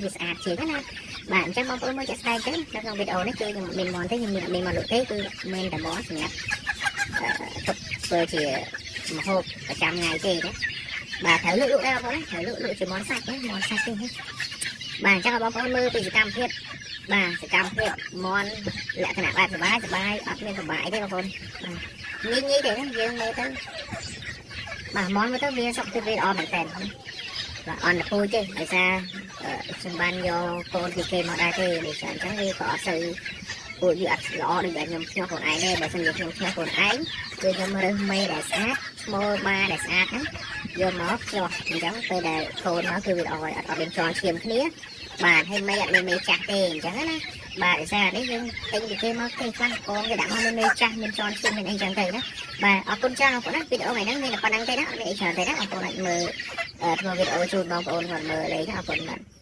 វាស្អាតជាងណាបាទអញ្ចឹងបងប្អូនមើលជាក់ស្ដែងទៅនៅក្នុងវីដេអូនេះគឺខ្ញុំមានមាន់ទេខ្ញុំមានមានមាន់លក់ទេគឺមានតែមាន់សម្រាប់ទុកធ្វើជាម្ហូបប្រចាំថ្ងៃទេណាបាទត្រូវលក់លក់ដែរបងប្អូនណាត្រូវលក់លក់ជាមាន់សាច់ណាមាន់សាច់ទេណាបាទអញ្ចឹងឲ្យបងប្អូនមើលពីសកម្មភាពបាទសកម្មភាពមាន់លក្ខណៈបែបសบายសบายអត់មានពិបាកអីទេបងប្អូនបាទងាយងាយទេណាយើងមើលទៅបាទមាន់មើលទៅវាសុខភាពវាល្អមែនតើបាទអន់ពូជទេដោយសារខ្ញុំបានយកកូនពីគេមកដែរទេដោយសារអញ្ចឹងវាក៏អត់សូវពូជវាអត់ល្អដូចដែលខ្ញុំភ្ញាស់ខ្លួនឯងទេបើសិនជាខ្ញុំភ្ញាស់ខ្លួនឯងគឺខ្ញុំរើសមេដែលស្អាតឈ្មោលបាដែលស្អាតហ្នឹងយកមកភ្ញាស់អញ្ចឹងពេលដែលកូនមកគឺវាល្អអត់អត់មានជាន់ឈាមគ្នាបាទហើយមេអត់មានមេចាស់ទេអញ្ចឹងណាបាទដោយសារនេះយើងទិញពីគេមកគេខ្លះកងគេដាក់មកមានមេចាស់មានជាន់ឈាមមានអីចឹងទៅណាបាទអរគុណច្រើនបងប្អូនណាវីដេអូថ្ងៃហ្នឹងមានតែប៉ុណ្្នឹងទេណាអត់មានអីច្រើនទេណាបងប្អូនអាចមើលធ្វើវីដេអូជូនបងប្អូនគាត់មើលលេងអរគុណបាទ។